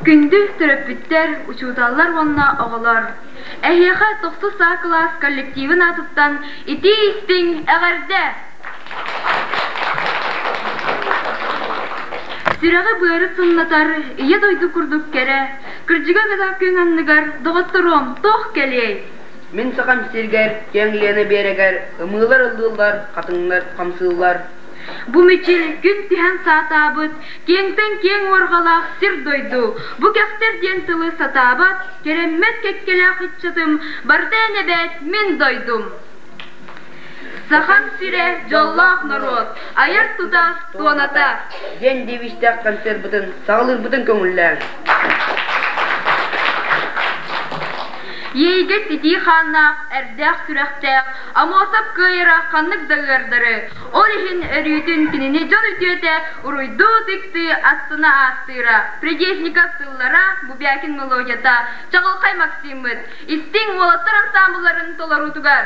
Күндү төрөппүттэр, учууталлар уонна оҕолор! Эһиэхэ тохсус А кылаас коллективын аатыттан итии-истиҥ эҕэрдэ! Сүрэҕи-быары сымнатар, ийэ дойду курдук кэрэ, кырдьыга да күн анныгар доҕотторуом туох кэлиэй? Мин сахам сиригэр, киэҥ Лена биэрэгэр ымыылар ыллыыллар, хатыҥнар хамсыыллар. Бу мичил күн түһэн саатаабыт, киэҥтэн киэҥ уорҕалаах сир-дойду, бу кэхтэр диэн тылы сатаабат, кэрэммэт кэккэлээх ыччатым, барыта эн эбээт мин дойдум. Сахам сирэ дьоллоох норуот, айар тута туоната. Диэн девизтээх концерпытын саҕалыырбытын көҥүллээҥ. Иэйгэ ситии хааннаах, эрдээх сүрэхтээх, Амосов кыайара ханнык да ыардары, ол иһин өрүүтүн кинини дьон үтүөтэ уруйдуу-ытыктыы астына ааттыыра. Придесников тыллара, Бубякин мелодията, Чаҕылхай Максиммыт, истиҥ уолаттар ансаамбылларын толоруутугар.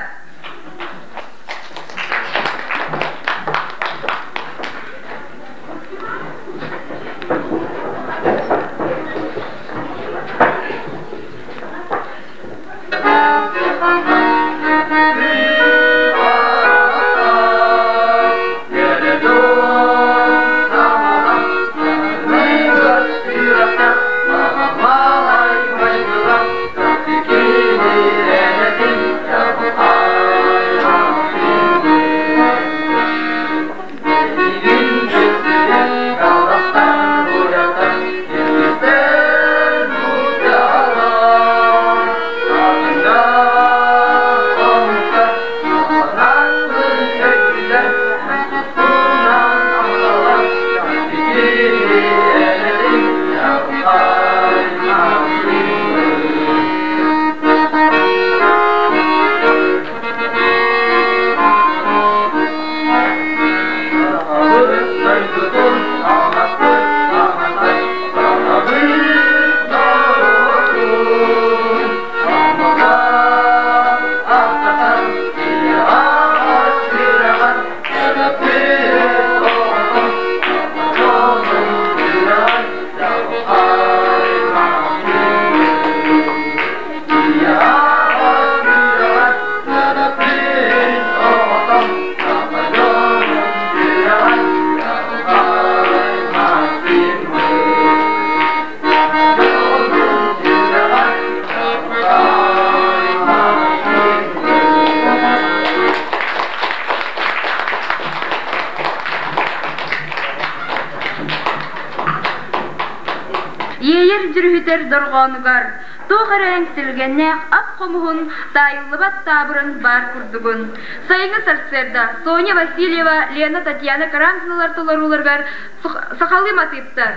Иэйэр дьүрүһүтэр дорҕоонугар туох эрэ эҥсилгэннээх ап хомуһун таайыллыбат таабырын баар курдугун. Сайыҥҥы сарсыарда Соня Васильева, Лена Татьяна Карамзиналар толорууларыгар сахалыы матыыптар.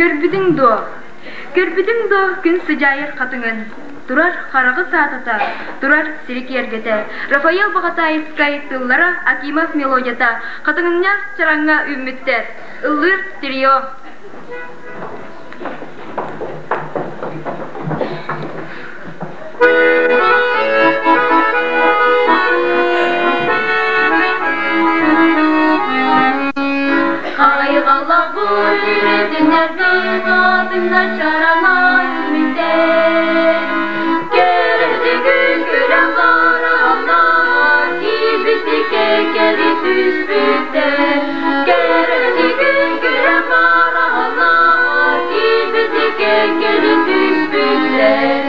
Көрбүтүҥ дуо? Көрбүтүҥ дуо күн сыдьаайар хатыҥын? Турар хараҕы саатата, турар сири киэргэтэ. Рафаэл Баҕатаайыскай тыллара Акимов мелодията хатыҥынньах чараҥҥа үүммүттэр. Ыллыыр трио. Хайҕалабыт үрүтүнэрбит атыҥна чарана үүммүттэр. Кэрэтигин күлэн бараннар, киирбитикэ кэри түспүттэр. Кэрэтигин күлэн бараннар, киирбитикэ кэри түспүттэр.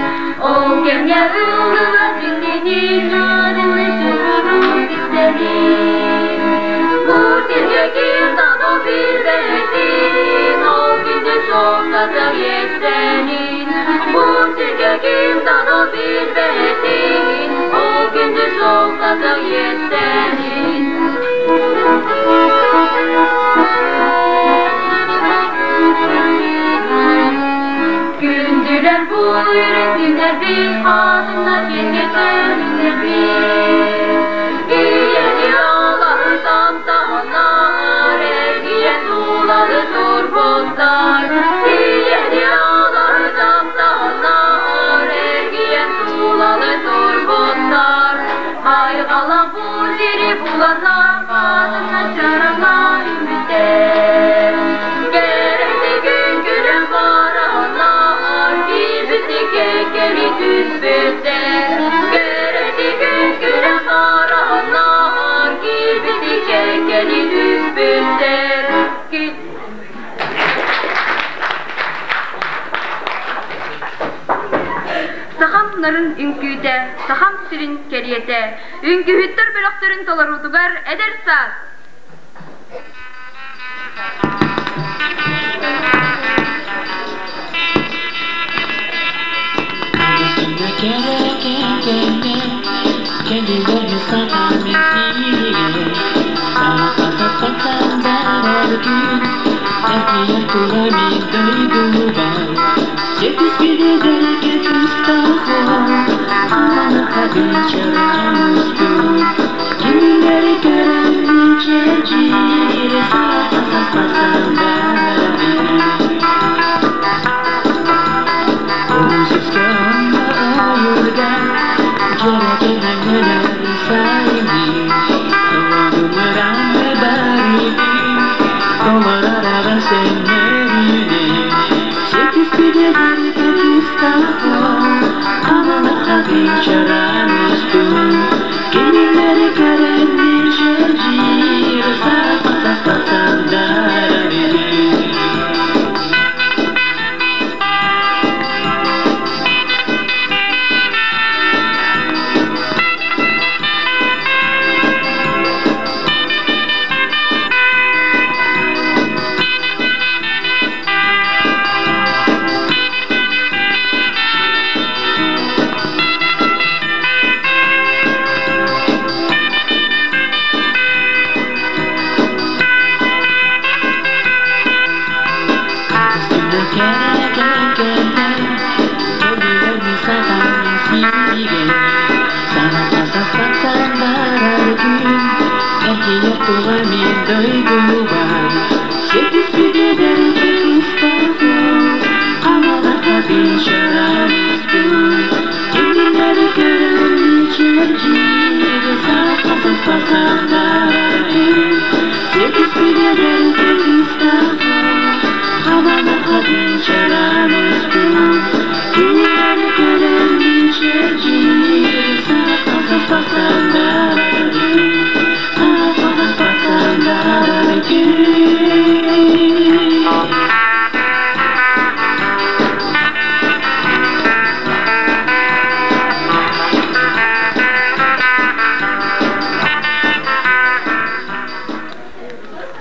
Ол кэмҥэ ыллылар дьиҥнэнин, ыарыылы чугурук истэрин. Бу сиргэ ким да билбэтин, ол күндү суолтата иэстэнин. Бу сиргэ ким да билбэтин, ол күндү суолтата иэстэнин. Күндүлэр бу үрүҥнэрбит, хатыҥнар киэргэтэрбит. Ийэни алаһытан таһынар, эргийэн тулалы турбуттар. Ийэни алаһытан таһынар, эргийэн тулалы турбуттар. Хайҕала кэккэли түспүттэр. Көрөтү күн күрэх хороонноор киирбити кэккэли түспүттэр. Сахам нарын үҥкүүтэ, сахам сирин кэриэтэ, үҥкүүһүттэр бөлөхтөрүн толоруутугар эдэр саас!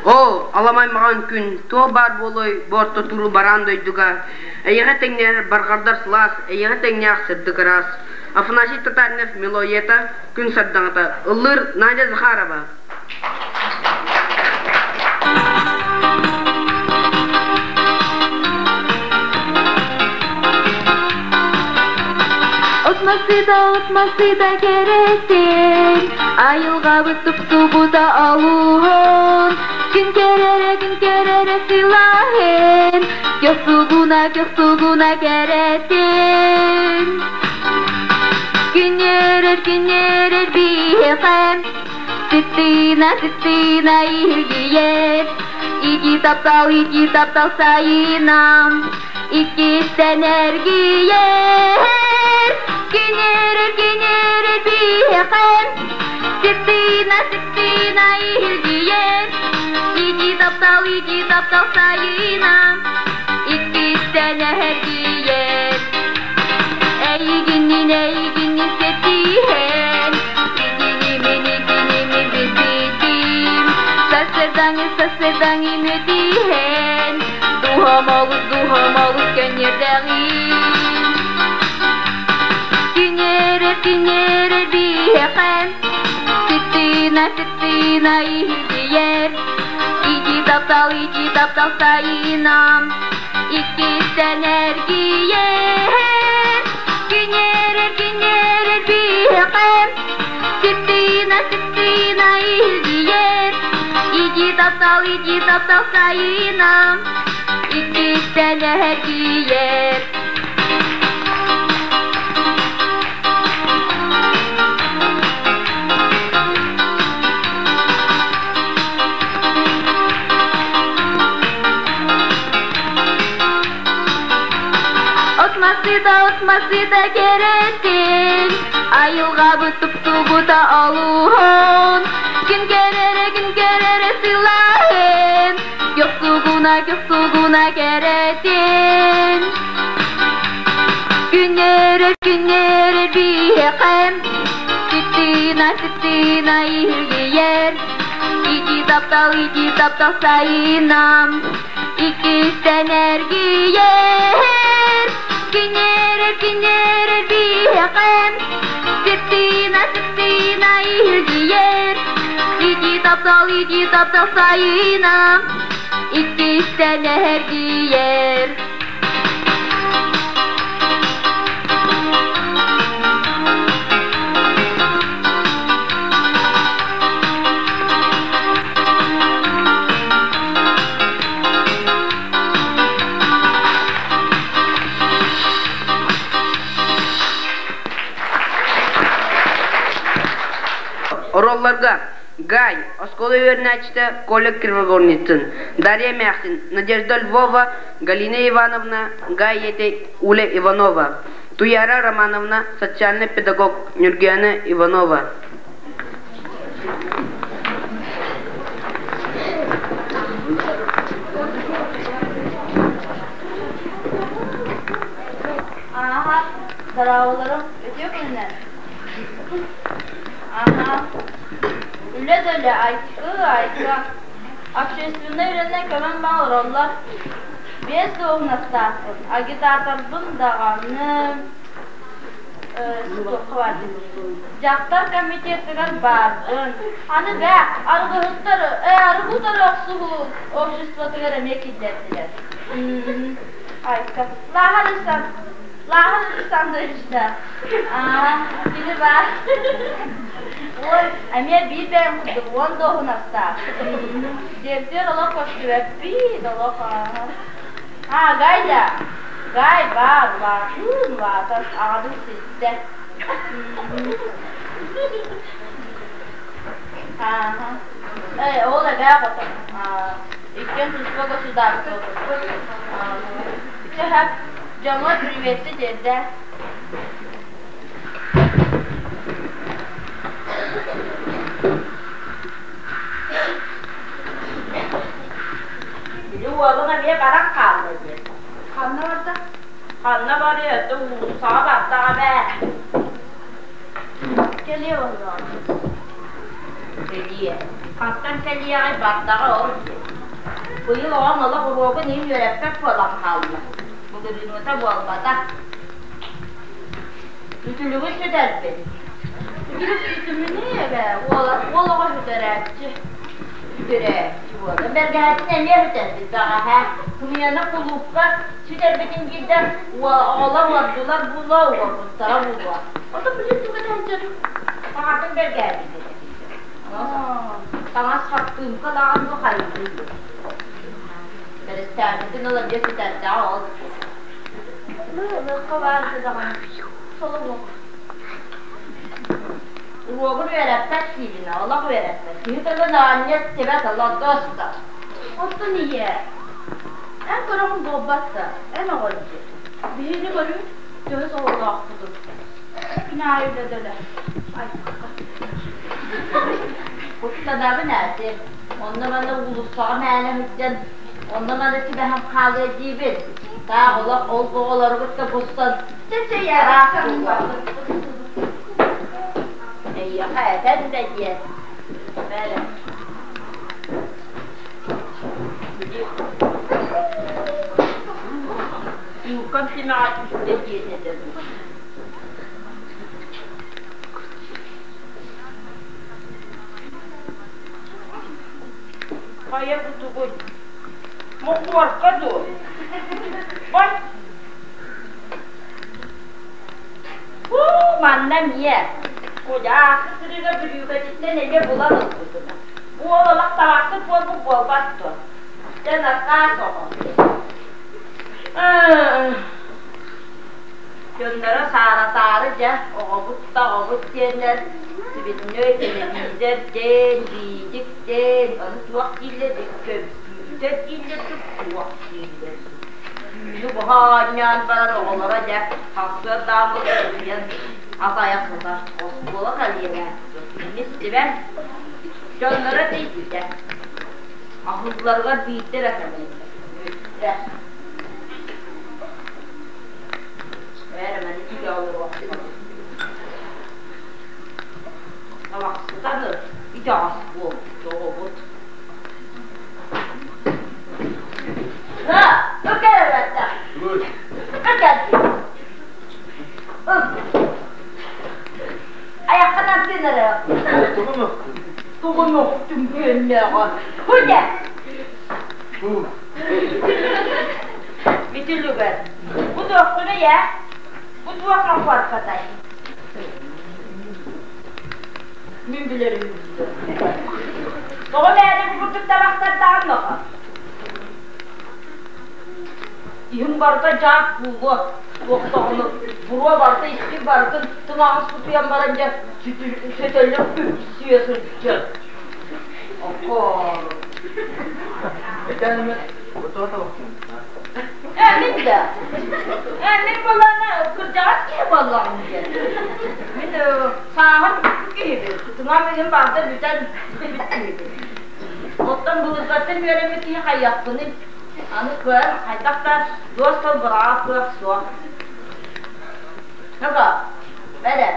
Оо, аламай маҕан күн, туох баар буолуой бу орто туруу бараан дойдуга? Эйиэхэ тэҥнээх барҕардар сылаас, эйиэхэ тэҥнээх сырдык ыраас. Афанасий Татаринов мелодията «Күн сардаҥата» ыллыыр Надя Захарова. Отмасыда, отмасыда кэрэтин, айылҕабыт тупсубута олуһун. Күн кэрэрэ, күн кэрэрэ сылаһын, көхсугуна, көхсугуна кэрэтин. Күннэрэр, күннэрэр биһиэхэ, сыттыына, сыттыына иһиргийэр. Ити таптал, ити таптал сайынам, иккистэн эргийэр. Күннэрэр, күннэрэр биһиэхэ, сыттыына, сыттыына иһиргийэр. Ити таптал, ити таптал сайынам, иккистэн эргийэр. Эйигиннин, эйигиннин сэтиһэн, итини мин, итини мин билбитим. Сарсырдаҥы, сарсырдаҥы мүтиһэн, дууһам олус, дууһам олус көнньүөрдэҕин. Күннэрэр, күннэрэр биһиэхэ, сыттыына, сыттыына иһирдийэр. Ити таптал, ити таптал сайынам, иккистэн эргийэр. Күннэрэр, күннэрэр биһиэхэ, сыттыына, сыттыына иһирдийэр. Ити таптал, ити таптал сайынам, иккистэн эргийэр. масыта, от масыта кэрэтин, айылҕабыт тупсубута олуһун. Күн кэрэрэ, күн кэрэрэ сылаһын, көхсугуна, көхсугуна кэрэтин. Күннэрэ, күннэрэ биһиэхэм, сыттыына, сыттыына иһиргийэр. Ити таптал, ити таптал сайынам, иккистэн эргийэр. Күннэрэ, күннэрэ биһиэхэм, сыттыына, сыттыына иһиргийэр. Ити таптал, ити таптал сайынам, иккистэн эргийэр. Ороллорго Гай, оскуола үөрэнээччитэ Коля Кривогорницын, Дарья Мяксин, Надежда Львова, Галина Ивановна, Гай ийэтэ Уля Иванова, Туяра Романовна, социальный педагог Нюргиана Иванова. Ааһа, дорооболорум, үтүө күнүнэн. Аха, үлэ да үлэ, айкы, айка. Общественнай үлэнэн көмөн баҕа олороллор. Биэс дуоһунастаахпын, агитаторбын даҕаны туохха бардым. Дьахтар комитетыгар баарбын. Аны бээ, арыгыһыттар, арыгы утары охсуһуу обществотыгар эмиэ киллэрдилэр. Айка. Лааһар Лааһар Александрович да. Аа, кини баар. Ой, эмиэ биир бэйэм курдук уон дуоһунастаах. Дьиэбитигэр олох көстүбэппит, олох Аа, Гайда, Гай баар, улаатыын, улаатан, аҕабын ситтэ. Ааһа. Ээ, ол эбээ оҕото. Иккиэн туспа государство. Чэ, дьоҥҥор приветти тиэрдээ. Били уолуҥ эмиэ баран хаалла дии. Ханна барда? Ханна барыа, уулуссаҕа бардаҕа эбээ. Кэлиэ онно. Кэлиэ. Хантан кэлиэҕэй бардаҕа ол дии. Быйыл оҕоҥ олох уруогун иһин үөрэппэт буолан хаалла. Былырыыҥҥыта буолбатах. Үтүлүгүн сүтэрбит. Үтүлүк сүтүмүнүй эбээ, уол уол оҕо сүтэрээччи. Сүтэрээччи буолла. Бэргэһэтин эмиэ сүтэрбит бэҕэһээ. Кымыйаны кулуупка сүтэрбитин биирдэ оҕолор уордулар буолуо, уорбуттара буолуо. Ото билин туга сылдьар? Таҥатын бэргээбит этэ. Таҥас хаппыыҥка даҕаны бу хайыы. Бэрэстээбитин ыла дьэ сүтэрдэҕэ ол. Лыахха баар даҕаны. Соломуок. Уруогун үөрэппэт диибин, олох үөрэппэт. Киһи тылын аанньа истибэт, олордо сытар. Оттон ийээ, эн көрөҕүн буолбат да, эн оҕо дии. Биһини көрүҥ, төһө сололоохпутун. Күн аайы үлэ-дэлэ. Айыкка. Куттанабын эти. Онно-манна уулуссаҕа мээнэ сылдьан, онно-манна түбэһэн хаалыа диибин. Таах олох ол оҕолору кытта буссан Чэ-чэ, араас араасан буолуо. Эйиэхэ этэн да диэн. Бэрэ. Били Юкам симэҕэ түстэ диэн этэ дуу. Хайа бу тугуй? Мохуорка дуо? Ой! Уу, манна эмиэ. Кудьаахы сырыыга бүрүүкэтиттэн эмиэ булан ылбытына. Уол олох табахсыт буолбут буолбат дуо? Дьэ, накаас оҕо. Дьонноро сааратаары дьэ, оҕобут да оҕобут диэннэр цветной телевизор диэн, биидик диэн, ону туох дииллэр, көмпүүтэр дииллэр, туох дииллэр. Күнү быһа оонньоон баран оҕолоро дьэ сарсыардааммыт утуйан атайа сытар. Оскуола кэлиэҕэ. Кини истибэт. Дьонноро тиийбитэ. Аһылларыгар биирдэ эрэ кэлэллэр. Бүттэ. Бээрэ маны тигэ олоруохпут. Табахсытан итэҕэс буолбут оҕобут. На, өкөрөттө. Өкөрдү. Айаххынан тыынары. Тугун охтум күөннөөҕө. Хуйда. Бүтүлүгэр. Бу туоххуна я? Бу туохха хуаркатай? Мин билэрим. Тоҕо мээнэ бу курдук табахтардаҕын ноко? Иһин барыта дьаат буолуо. Туохтоҕуну буруо барыта испин барытын тыҥаҕын сутуйан баран дьэ сөтөллөр үксүө сылдьар. Окоору. Ээ, мин да. Ээ, мин буоллаҕына кырдьаҕас киһи буоллаҕым диэн. Мин сааһым киһибин. Тыҥам иһин барыта бүтэн бүппүт киһибин. Оттон былыргаттан үөрэммит киһи хайыахпыный? Аны кыайан хайдах да дуос тыл быраҕар кыах суох. Нога, бэрэ.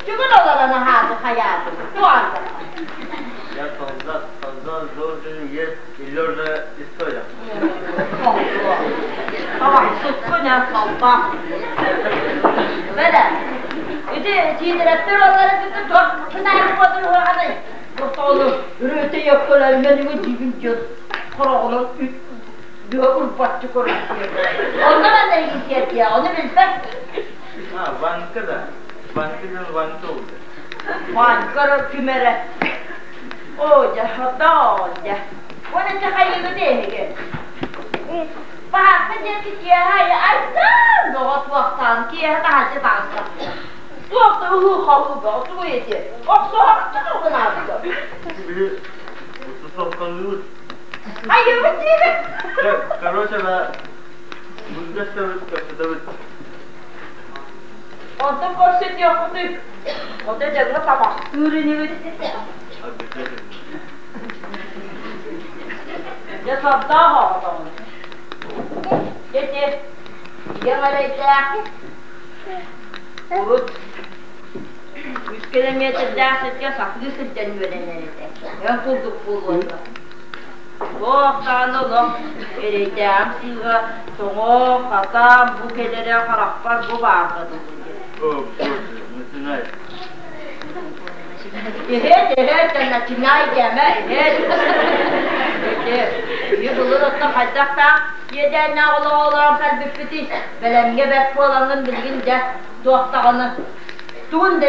Түгүн олорон аһааты хайааты, туарда. Я солдат, солдат должен есть и лежа и стоя. Суккуна солдат. Бэрэ. Ити сиидирэттэр олары кытта туох кынайы бодуруһаҕаный? Ортоҕону өрөөтө якколайманыгы дьибин дьон хороҕунан дыа урбаччы көрүстүө. Онно манна иһитиэрдиэ, ону билбэт. А, Ванька да. Ванька диэн Ванька oldu. Ванька ким эрэ. Оо, дьэ, отоо, дьэ. Уонна дьэ хайыгы диэһиги. Баһаакка диэки киэһэ айдаан бөҕө туохтаан киэһэ таһырдьа таҕыста. Туох да ыһыы-хаһыы бөҕө тугуй ити? Охсуһахчы кылгынаабыта. Били устусалкалыыр. Хайыыбыт диибит? Короче, да, музыкасtabыт, кэпсэтэбит. Онтон көрсүтүөхпүтүй? Ото дьаҥҥа табахтыыр инибит. Дьэ сордоох оҕотоҕун. Дьэ ити ийэҥ эрэйдээх урут үс километрдаах сиргэ сатыы сылдьан үөрэнэр этэ. Эн курдук буолуо дуо? Туох даҕаны олох эрэйдээҕим сыыһа тоҥо, хатаан бу кэлэрэ харахпар бу баарга дылы диэн. О, боже, начинай. Иһит, иһит, начинай диэмэ, иһит. Ити, ити былыр оттон хайдахтаах иэдээннээх олоҕу олорон кэлбиппитий? Бэлэмҥэ бэрт буолаҥҥын билигин дьэ туох даҕаны тугун да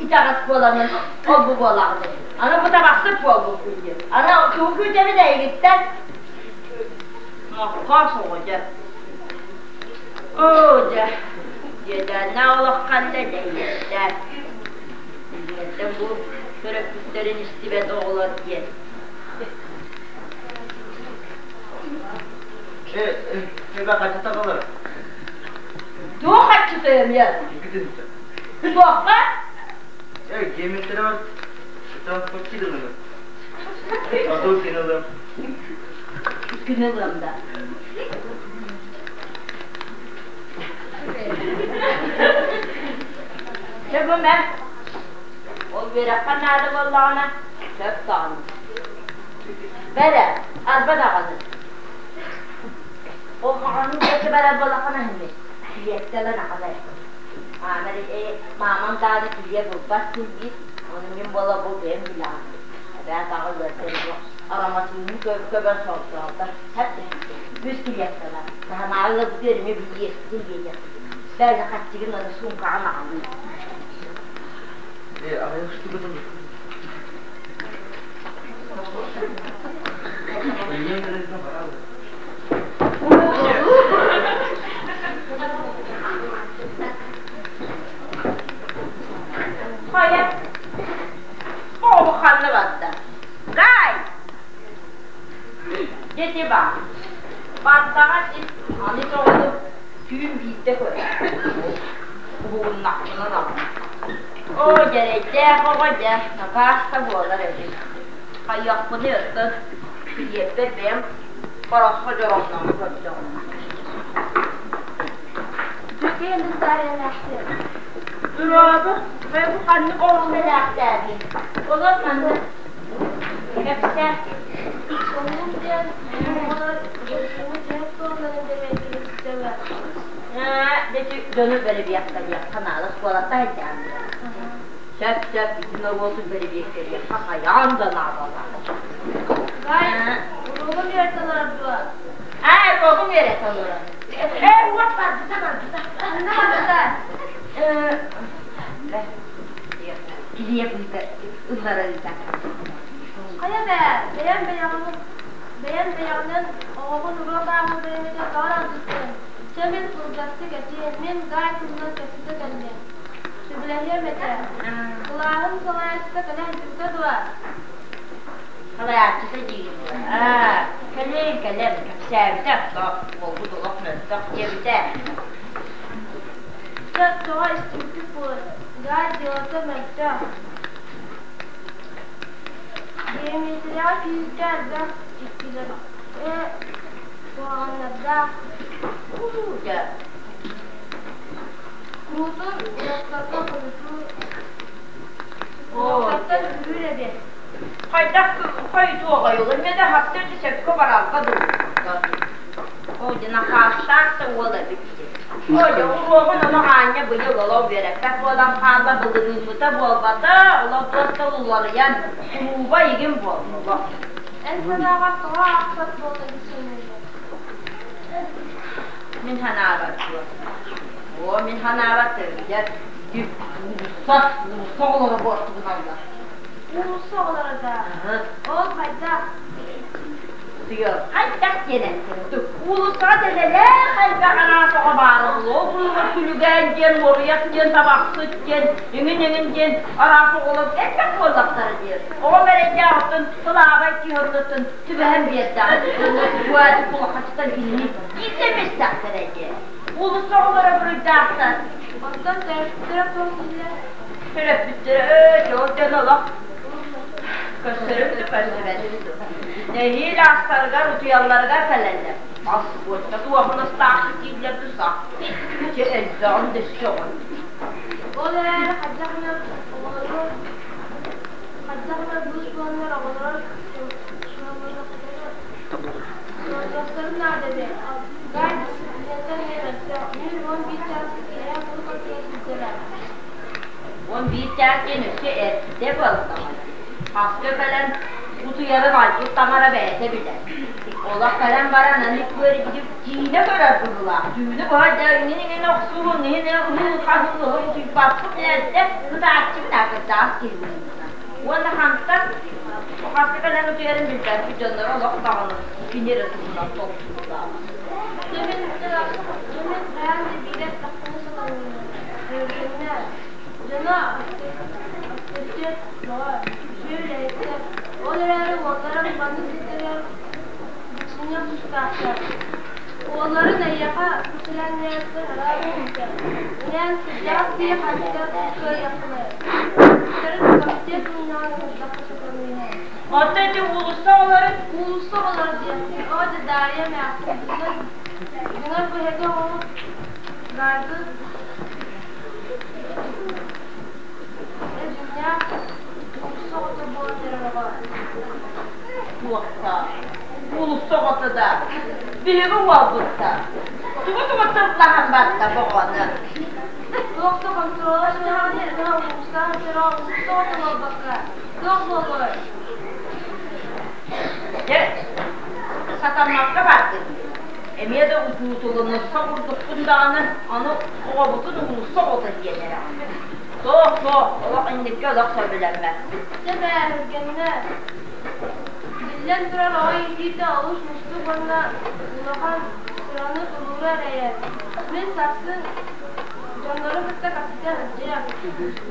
итэҕэс буолаҥҥын ол-бу буолаҕын. Аны бу табахсыт буолбуккун диэн. Аны тугу күүтэбин эйигиттэн? Моххо суоҕа дьэ. Оо дьэ, иэдээннээх олох ханна дэйиэхтээх. Билиҥҥиттэн бу төрөппүттэрин истибэт оҕолор диэн. Эбэ хаччыта kalır. Туох хаччыта эмиэ? Иккитинчи. Туохха? Э, геометрия var. Транспортчы дылымы. Адыл кинылым. Күнү ылыам да. Дьэ бу мэ. Ол үөрэххэ наада буоллаҕына, сөп даҕаны. Бэрэ, арба даҕаны. Ол хаҕаһын диэки барар буоллаххына иһинни. Килиэптэлэн аҕалай. Аамар э, маамам даҕаны килиэп булбат син биир. Ону мин буола бу бэйэм билэҕин. Эбээ даҕа ыардан суох. Ароматизмы көбөр сордооллор. Хэп үс килиэптэлэр. Таһынааҕы ыалбытыгар эмиэ билиэспитин биэриэхпит. Бэйэ хаччыгын аны суумкаҕа маҕалыы. Э, аҕыйах штукатын Хайа, оҕо ханна барда? Гай! Дети ба. Барда. Аны тоҕону түүн биирдэ көрөр. Уһугуннахпына даҕаны. Оо, дьэрэйдээх оҕо дьэ, накаас да буолар эбит. Хайыахпыный оттон килиэппэр бэйэм хороххо дьоромноон көрдөҕүм. Дьүкээн ыстаарыйалаахтыы. Тураабы, бэйэм ханнык оҕону мэлээхтээбин. Олор манна кэпсээ. Сонун диэн оҕолор өлсүҥҥү түһэр туолларын бэрэбиэркэлэстилэр. Ээ, дьэ дьону бэрэбиэркэлиэххэ наада, оскуолата айдаан. Сөп, сөп, ити норуоту бэрэбиэркэлиэххэ хайаан да наадалаах. Гай, уруогун үөрэтэ олорор дуо? Ээ, уруогун үөрэтэ олорор. Ээ, уот барбыта, барбыта. Ханна барбыта? Э, килиэп ыыта, ыллара ыыта. Хайа бээ, бэйэм бэйэҕинэн, бэйэм бэйэҕинэн оҕоҕун уруок ааҕар бириэмэтэ тоҕо аҕалбыккын? Чэ мин кылгастык этиэм, мин Гай туһунан кэпсэтэ кэллим. Сөбүлэһиэм этэ. Кылааһын салайааччыта кэлэ сылдьыбыта дуо? Салайааччыта диигин дуо? Аа, кэлин, кэлэн, кэпсээбитэ, уолбут олох мөлтөх диэбитэ. Чэ, тоҕо истибиккит буолуой? Гай дьыалата мөлтөх. Геометрияҕа физика элбэх иккилэр куһаҕаннардаах. Дьэ, Куруутун уруоктарга хойутуу оо, уруоктартан үһүүр эбит. Хайдах хойутуоҕай ол эмиэ да хаптыр да сөпкө барарга дылы. Оо, дьэ, накаастаах да уол эбит дии. Ой, уруогун ону аанньа быйыл олох үөрэппэт буолан хаалла, былырыыммыта буолбата, олох туох да уларыйан, курууба игин буолла. Эн санааҕар тоҕо аахпат буолла дии саныыгын? Мин санаабар дуо? Оо, мин санаабар төрүтэ уулусса, уулусса оҕолоро буортугуналлар. Уулусса оҕолоро да? Ол хайдах? Хайдах диэн эттим. Уулуссаҕа дэлэлээх элбэх араас оҕо баара буолуо. Ол күлүгээн диэн, уоруйах диэн, табахсыт диэн, иҥин-иҥин диэн араас оҕолор элбэх буоллахтара диэн. Оҕом эрэйдээх оттон сылаабай киһи түбэһэн биэрдэҕэ. Уол кулахачытан кинини иитэмистэхтэрэ диэн. Уулусса оҕолоро буруйдаахтар. Оттон төрөппүттэрэ туох дииллэр? Төрөппүттэрэ ээ, дьол дьон олох Көрсөрүм да көрсүбэтим да. Нэһиилэ астарыгар, утуйалларыгар кэлэллэр. Ас буочта туоһунастаахтык дииллэр да сах. Дьэ элбэҕин да сөҕөн. Ол эрээри хайдах эмэ оҕолору хайдах эмэ быыс буоланнар оҕолоро суоллуохтарын наада эбит. Гай дисциплината эмиэ мөлтөх. Мин 11 чааска киэһэ куруук утуйа сылдьара. 11 чаас диэн өссө эрдэ буоллаҕына. Хаска кэлэн утуйарын айбыт таҥара бэйэтэ билэр. Олох кэлэн баран аны күөргүтүк киинэ көрөр быһыылаах. Түүнү быһа дьэ иҥин-иҥин охсуһун, иһин ыһыы-хаһыы утуйбаппын эрдэ ытааччыбын акырдаас киһи быһыытынан. Уонна хантан хаска кэлэн утуйарын билбэппит дьонноро олох даҕаны кини эрэ туһунан толкуйдаах. Дьэ мин дьэ мин хайаан да биирэ тахсаны сатаныыбын. Өргөннө. Дьоно авторитет бөҕө, үтүө үлэһиттэр. Ол эрээри уоллара маннык сирдэригэр дьиксиниэх тустаахтар. Уолларын эйиэхэ бу сэлээннээхтэр араас күүтэр. Инээн кырдьаҕас киһи хайдах кыайыаххыный? Төрөппүттэрин комитет мунньаҕын ыҥырдахха сатаныыһы. Оттон ити уулусса оҕолорун Уулусса оҕолоро диэхтии, оо дьэ Дарья эмээхсин дьонор дьонор бу эһэги оҕоҕут Гарды дьиҥнээх уулусса оҕото буолан эрэр оҕо. Туохта? Уулусса оҕото да биһиги уолбут да тугу-тугу тыллаһан барда боҕону. Туох да хонтуруола суоҕа диэн уулусса сыра уулусса оҕото буолбакка туох буолуой? Дьэ, сатаммакка бардын. Эмиэ да учуутулунусса курдукпун даҕаны, аны оҕобутун уулусса оҕото диэн эрэҕин. Суох, суох, олох инникки олох сөбүлэммэппин. Дьэ бээ, кэргэннэ биллэн турар оҕо иитиитэ олус уустук уонна улахан сыраны тулууру эрэйэр. Мин сарсын дьоннору кытта кэпсэтэ сылдьыам.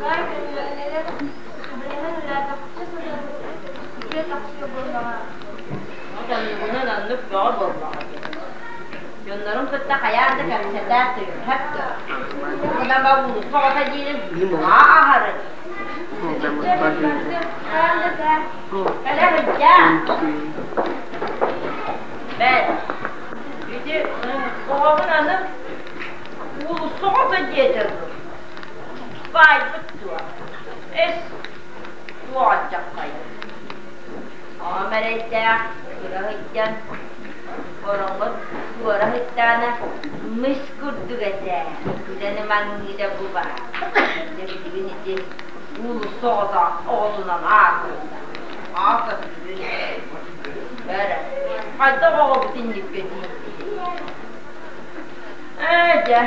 Гай көнньүөрүнэрэ сүбэлэһэн үлэлээтэхчэ сылдьан үтүө тахсыа буоллаҕа. Оннугунан оннук бөҕө буоллаҕа дии. Дьоннорун кытта хайаан да кэпсэтэ сыһыһар дуо? Гынан ба уулусса оҕото диирин аа аһары. Кэлэ сылдьаа. Бэл, ити оҕобун аны уулусса оҕото диэтэ дуо? Баайбыт дуо? Эс, туох алдьархайа. Оҕом эрэйдээх кыра сылдьан Ороҥҥо туора сыттаҕына мыс курдук этэ, күлэн ымаҥныыра бу баар. Дьэ билигин ити уулусса оҕото оҕотунан аатырда. Аата сүрүн. Эрэ, хайдах оҕобут инниккэ тиийдий? Ээ дьэ,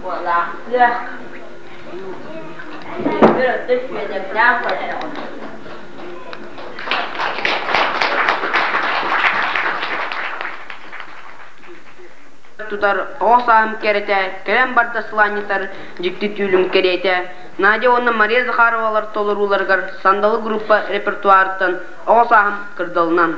буолаахтыа. Бір өттө сүөдэбинээх көрдөҕүнэ. Тутар оҕо сааһым кэрэтэ, кэлэн барда сылаанньытар дьикти түүлүм кэриэтэ. Надя уонна Мария Захаровалар толорууларыгар Сандалы группа репертуарыттан оҕо сааһым кырдалынан.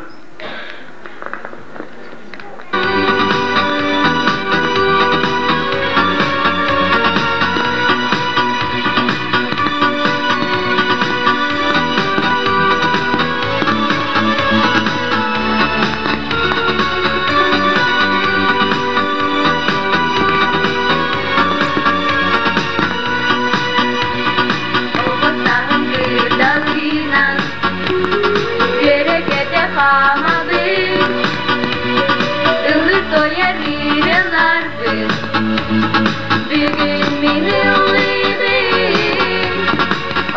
Үөрэ-көтө хаамабын, ыллыы-туойа ырыаларбын. Бүгүн мин ыллыыбын,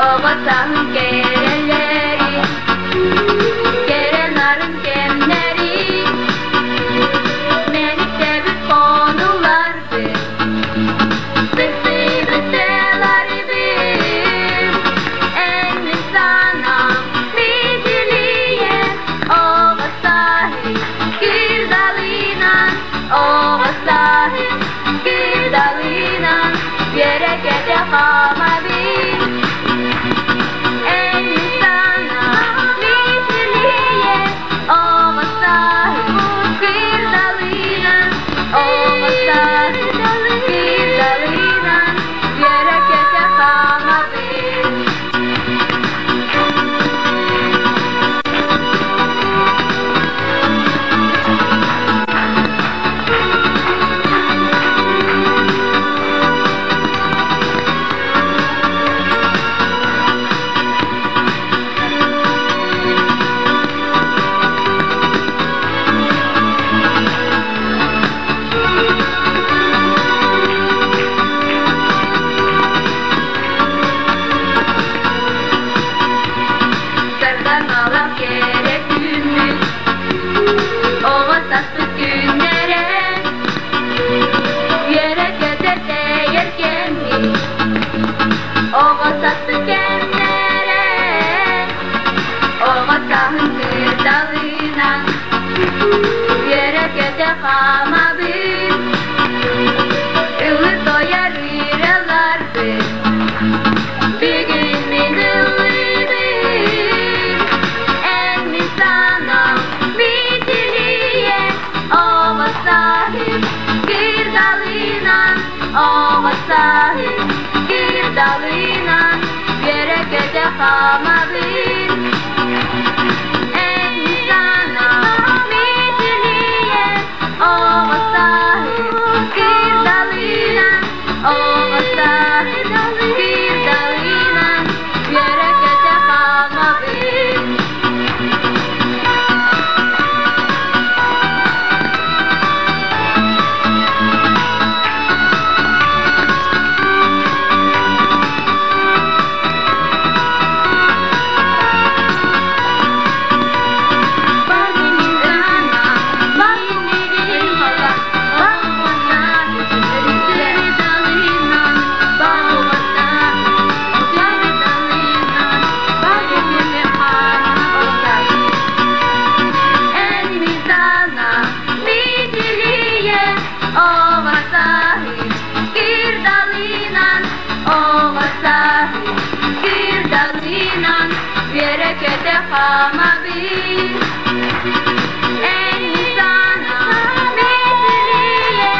оҕо сааһым кэрэлэрин, кэрэ нарын кэмнэрин, мэниктэбит хонууларбын, сыттыыбыт тыаларбын. Эн мин санаам мичилийэн, оҕо сааһым кырдалынан, оҕо сааһым кырдалынан, үөрэ-көтө хаамабын. Эн мин санаам мичилийэн, оҕо сааһым кырдалынан, оҕо сааһым кырдалынан, үөрэ-көтө хаамабын. Сардаҥалаах кэрэ күммүт оҕо саспыт күннэрэ үөрэ-көтө тэйэр кэммит оҕо саспыт кэмнэрэ оҕо сааһын кырдалынан үөрэ-көтө хаамабын ылы-тойор ырыаларбын бүгүн мин ыллыыбын эн мин санаам мичилийэ оҕо сааһым кырдалынан оҕо сааһым кырдалынан үөрэ-көтө хаамабын эн мин санаам мичилийэ оҕо сааһым кырдалынан оҕо сааһым кырдалынан үөрэ-көтө хаамабын. Үөрэ-көтө хаамабын. Эн сана мичилийэ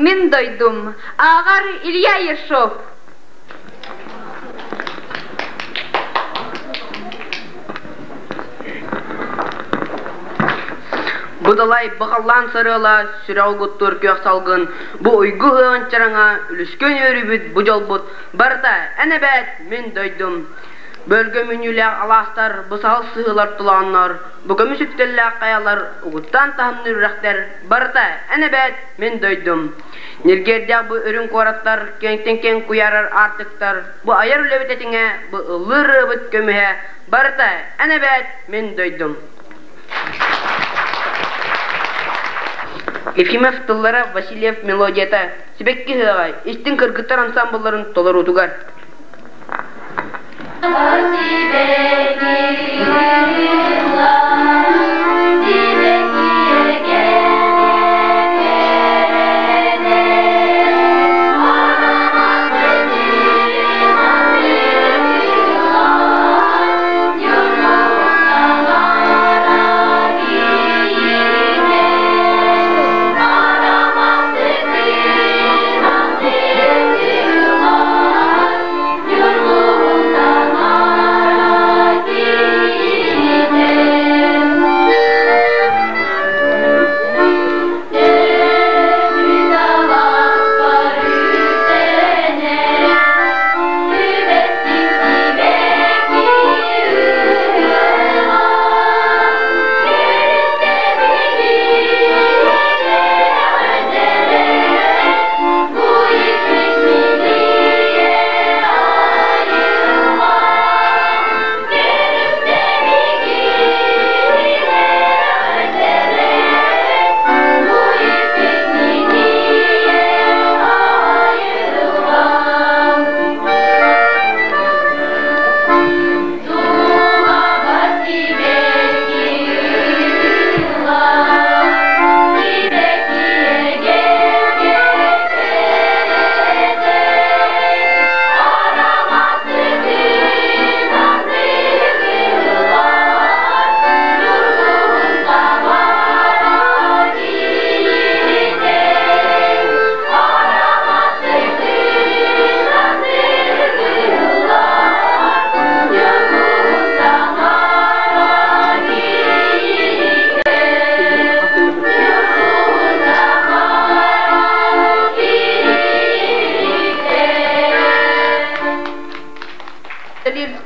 Мин дойдум. Ааҕар Илья Ершов. Бу далай баҕаллаан сарыала сүрэҕи угуттуур күөх салгын, бу уйгу ыаҕын чараҥа, үлүскүн үөрүүбүт бу дьолбут барыта эн эбээт мин дойдум. Бөлгө мүнүүлээх алаастар, бу саһыл сыһыылар тулааннар, бу көмүс үктэллээх хайалар, угуттаан таһымныыр үрэхтэр барыта эн эбээт мин дойдум. Ньиргиэрдээх бу үрүҥ куораттар, киэҥтэн киэҥ куйаарар аартыктар, бу айар үлэбит этиҥэ, бу ыллыыр ырыабыт көмүһэ, барыта эн эбээт мин дойдум. Ефимов тыллара Васильев мелодията Сибэкки ыһыаҕа истиҥ кыргыттар ансаамбылларын толоруутугар.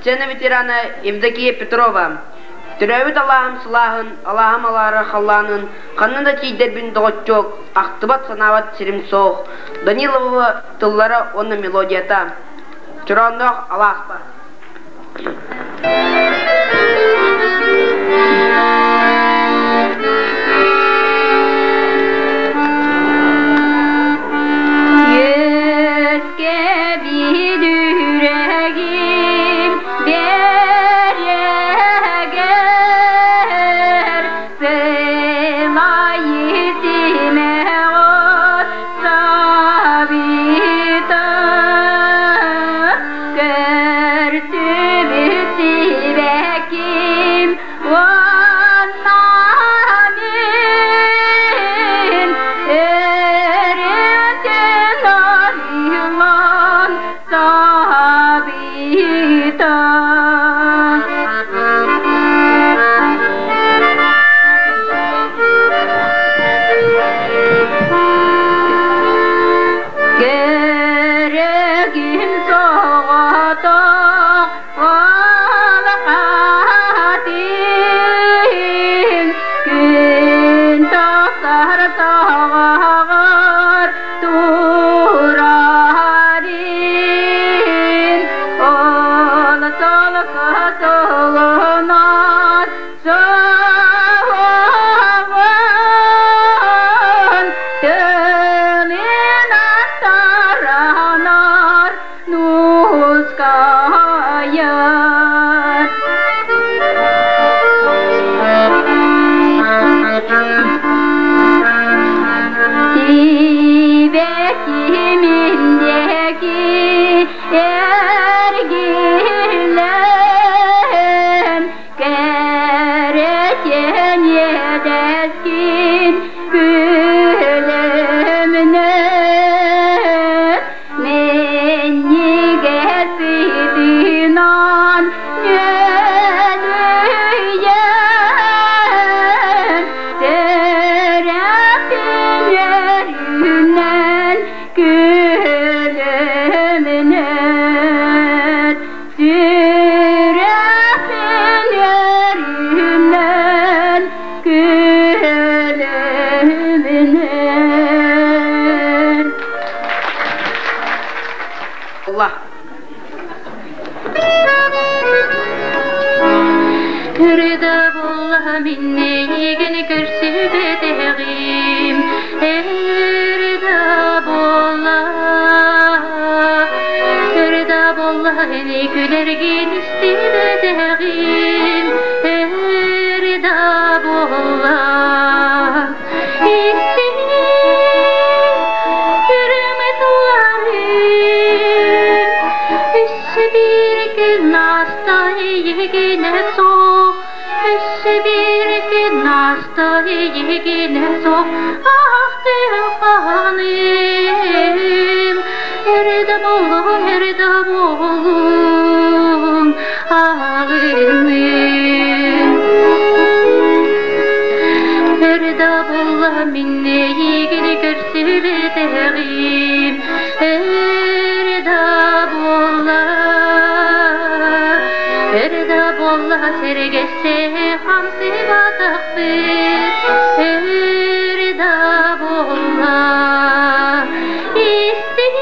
Сцена ветерана Евдокия Петрова Төрөөбүт алааһым сылааһын, алааһым алаара халлаанын, ханна да тиийдэрбин доҕоччуок, ахтыбат санаабат сирим суох. Данилова тыллара уонна мелодията. Чороонноох алааспа. Керегин соҕотох Алахатын күн тахсар саҕаҕар турарын ол солко солонон соҕон тылын аттаранар нускайар. Сибэкиминдеки эргилэн кэрэтиэн иэдэскин күлүмнэ. Өлүмүнэ. Allah. Өрүдэ булла миннигин көрсүбэтэҕим, Өрүдэ буолла, өрүдэ буолла ини күлэргин истибэтэҕим, Өрүдэ буолла, истиҥ үрүҥ туларын, Өссө биир күн ааста эйигинэ суох, Өссө биир күн ааста эйигинэ суох, Ахтыахханым, эрдэ буоллун, эрдэ буоллун, аҕыным. Эрдэ буолла мин эйигин көрсүбэтэҕим, Эрдэ буолла, эрдэ буолла сэргэссе хамсыбатахпыт, Эрдэ буолла, истиҥ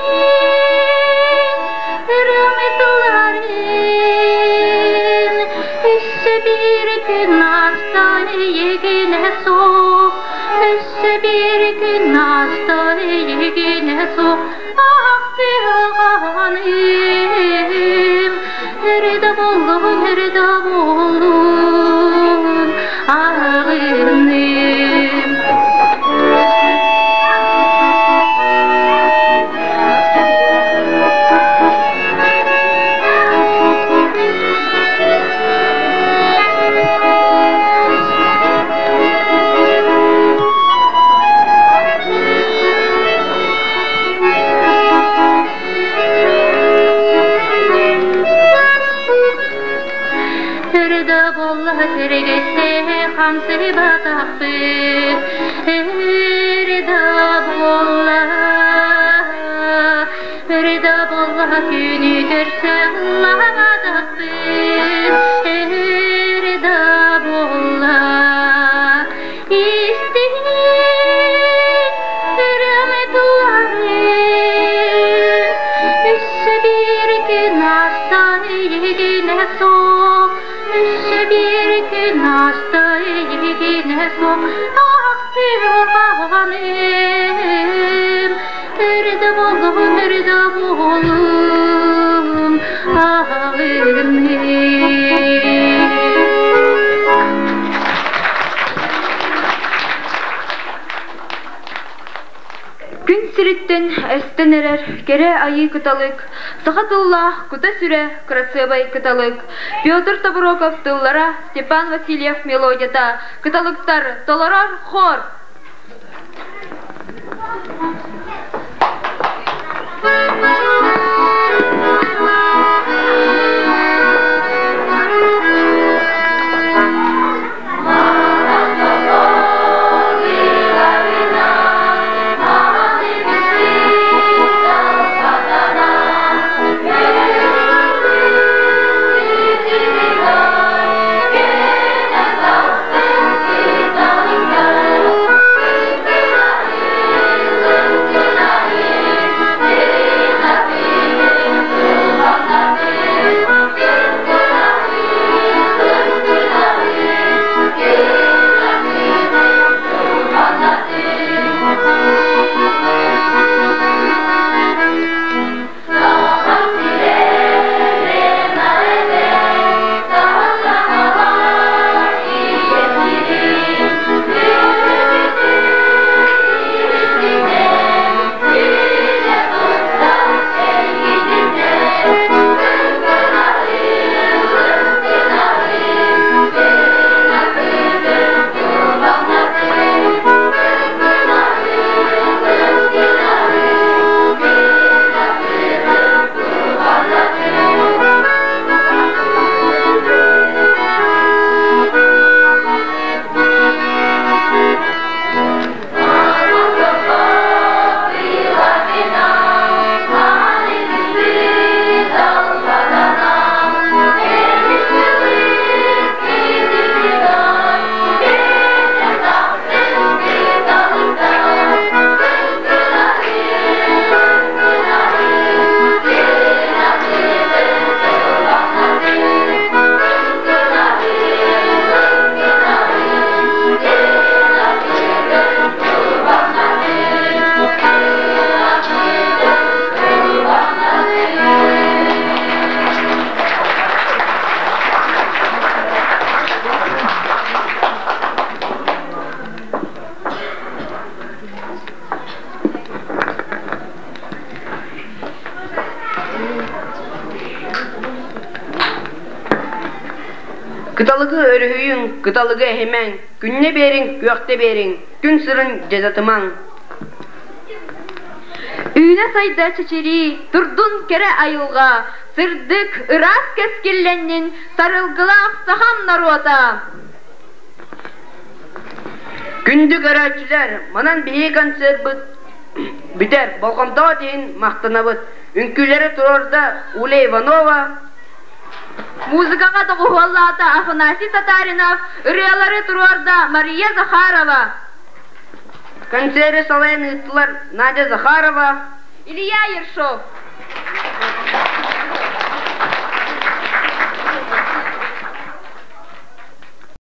ырыам тылларын, Өссө биир күн ааста эйигинэ суох, Өссө биир күн ааста эйигинэ суох, Ахтыаҕаным, эрдэ буоллун, эрдэ буоллун, аҕыным. Өрдө буолла сиргэссе хамсыбатахпыт, Өрдө буолла, өрдө буолла күнү көрсө ыллаабатахпыт, Өрдө буолла, истиҥ ырыам туларын, Өссө биир күн ааста эйигинэ суох, Өссө биир күн ааста эйигинэ суох, Ахтыаҕаным, өрдө буоллун, өрдө буоллун, аҕыным. Күн сириттэн эстэн эрэр кэрэ айыы кыталык, саха тыллаах кута-сүрэ кырасыабай кыталык, Петр Тобуроков тыллара, Степан Васильев мелодията, кыталыктар толорор хор! Кыталыгы өрүһүйүҥ, кыталыгы эһимэҥ, күннэ биэриҥ, күөхтэ биэриҥ, күн сырын дьадатымаҥ. Үүнэ-сайда чэчирии, турдун кэрэ айылҕа, сырдык, ыраас кэскиллэннин сарылгылаах сахам норуота! Күндү көрөөччүлэр, манан биһиги концерпыт бүтэр. Болҕомтоҕут иһин махтанабыт. Үҥкүүлэри туруорда Уля Иванова. Музыкаҕа доҕуһуоллаата Афанасий Татаринов, ырыалары туруорда Мария Захарова. Концеры салайан ыыттылар Надя Захарова, Илья Ершов.